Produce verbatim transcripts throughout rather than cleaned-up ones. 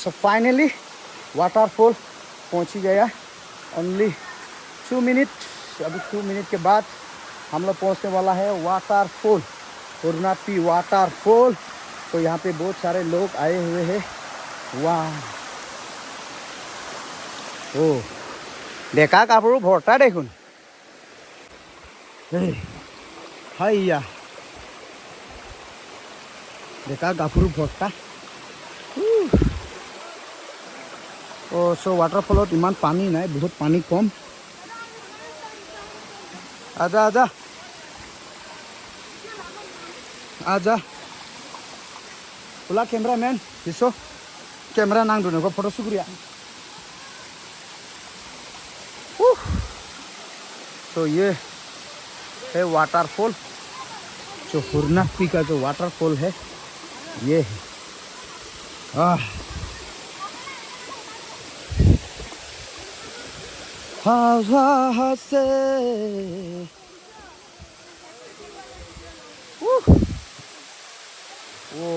तो finally waterfall पहुंच ही गया। ओनली टू मिनट, अभी टू मिनट के बाद हम लोग पहुंचने वाला है वाटरफॉल, हुरनाथपी वाटरफॉल। तो यहाँ पे बहुत सारे लोग आए हुए हैं। वाह, ओ, देखा कापड़ भरता देखुन। এই, হাইয়া। দেখা গাভৰু ভৰ্তা। উহ। অ, চ' ৱাটাৰফলত ইমান পানী নাই, বহুত পানী কম। আজা, আজা। আজা। ওলা কেমেৰামেন, দিছ। কেমেৰা নাং দুনে, ফটো শ্বুট কৰিয়া। Woo! तो ये है वाटरफॉल, जो हुरनाथपी का जो वाटरफॉल है, ये है। आह। हवा से। Woo! ओ।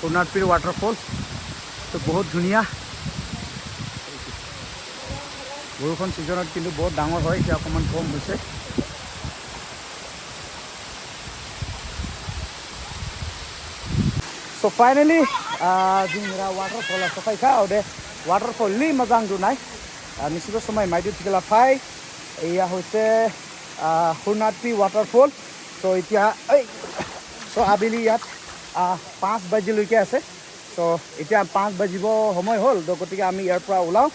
হুৰনাথপীৰ ৱাটাৰফল তো বহুত ধুনীয়া। বৰষুণ ছিজনত কিন্তু বহুত ডাঙৰ হয়, এতিয়া অকণমান কম হৈছে। So finally, ah, jing ra waterfall a sophaikha, ode waterfall li majang dunai. Ah, nisibo somai maidu thikhala phai. এয়া হৈছে, ah, হুৰনাথপী waterfall. So এতিয়া, এই, so আবেলি ইয়াত, ah, পাঁচ বাজিলৈকে আছে। So এতিয়া পাঁচ বাজিব সময় হ'ল, তো গতিকে আমি ইয়াৰ পৰা ওলাওঁ।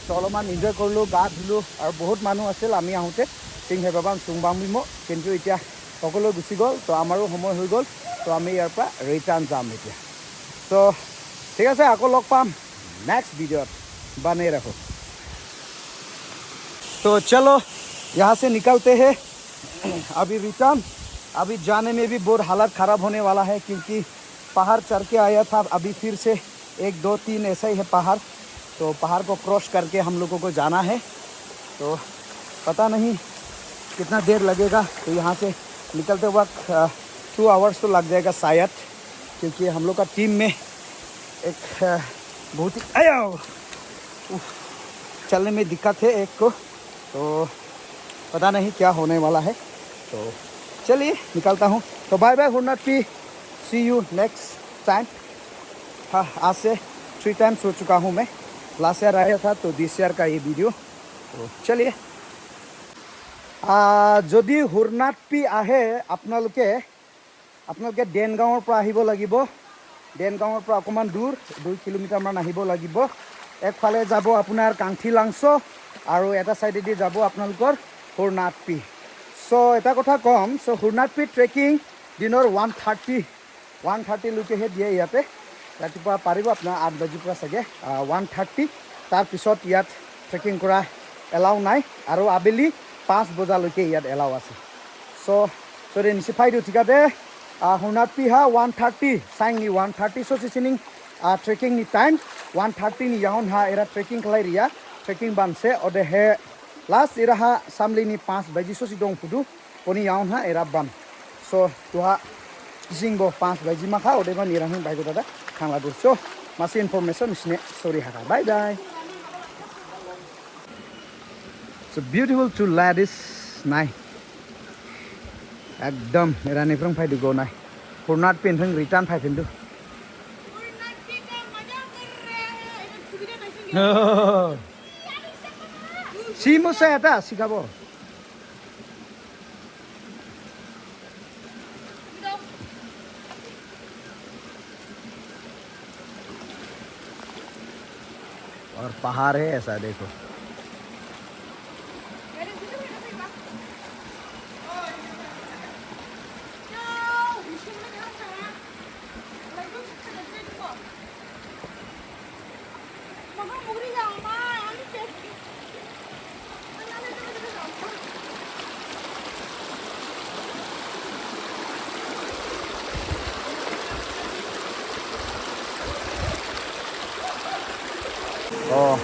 তো অলপমান এনজয় কৰিলোঁ, গা ধুলোঁ আৰু বহুত মানুহ আছিল আমি আহোঁতে, সিংহে বাবান চুংবাং বিমো, কিন্তু এতিয়া সকলো গুচি গ'ল। তো আমাৰো সময় হৈ গ'ল, তো আমি ইয়াৰ পৰা ৰিটাৰ্ণ যাম এতিয়া। তো ঠিক আছে, আকৌ লগ পাম নেক্সট ভিডিঅ'ত, বানে ৰাখো। तो चलो, यहाँ से निकलते हैं। अभी रिटर्न, अभी जाने में भी बहुत हालत खराब होने वाला है, क्योंकि पहाड़ चढ़ के आया था, अभी फिर से एक, दो, तीन ऐसा ही है पहाड़। तो पहाड़ को क्रॉस करके हम लोगों को जाना है। तो पता नहीं कितना देर लगेगा। तो यहाँ से निकलते वक्त, अ, टू आवर्स तो लग जाएगा शायद, क्योंकि हम लोग का टीम में एक, अ, बहुत ही, आयो, उफ, चलने में दिक्कत है एक को। तो पता नहीं क्या होने वाला है। तो चलिए, निकलता हूँ। तो बाय बाय हुरनाथपी, see you next time। हाँ, आज से थ्री टाइम्स हो चुका हूँ मैं। लास्ट ईयर आया था, तो दिस ईयर का ये वीडियो। तो चलिए, আহ, যদি হুৰনাথপি আহে আপোনালোকে, আপোনালোকে দেনগাঁৱৰ পৰা আহিব লাগিব। দেনগাঁৱৰ পৰা অকণমান দূৰ, দুই কিলোমিটাৰমান আহিব লাগিব। একফালে যাব আপোনাৰ কাংথি লাংচ আৰু এটা চাইডেদি যাব আপোনালোকৰ হুৰনাথপি। চ' এটা কথা ক'ম, চ' হুৰনাথপি ট্ৰেকিং দিনৰ ওৱান থাৰ্টি, ওৱান থাৰ্টিলৈকেহে দিয়ে ইয়াতে। ৰাতিপুৱা পাৰিব আপোনাৰ আঠ বাজিৰ পৰা চাগে, আহ, ওৱান থাৰ্টি। তাৰপিছত ইয়াত ট্ৰেকিং কৰা এলাউ নাই আৰু আবেলি পাঁচ বজালৈকে ইয়াত এলাউ আছে। চ' চৰি নিচিফাইডু ঠিকাতে, আহ, হুৰনাথপি হা ওৱান থাৰ্টি, চাইংনি ওৱান থাৰ্টি, চ' চিচিনিং, আহ, ট্ৰেকিংনি টাইম ওৱান থাৰ্টিনি yaohon ha era trekking khlai ria, trekking banse, odehe last era ha samlini পাঁচ বাজি sosi dong phudu, boni yaohon ha era ban. So, duha jingbo পাঁচ বাজি makha, odebani era hin baigo dada, thangla dur. So, masi information nisine sori hakha. Bye bye. So beautiful two ladies, nai. Ekdom, era niphrang phaidu go nai. Huronath pin phrang return phaiphindu. Si mo sa eta, si kabo. और पहाड़ है ऐसा, देखो। Oh.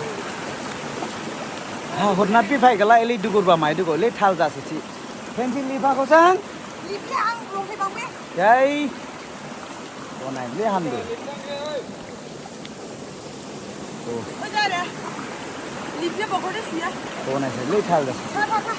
Ha, hotna pi phai kala, elei dugur ba mai dugur, elei thal jasi si. Phensi lipha kosang? Lipha ang longthai bangbe. Yai. Onai le hamdu. O. Ojare. Lipha bokor de siya. Onai se le thal jasi. Tha, tha, tha.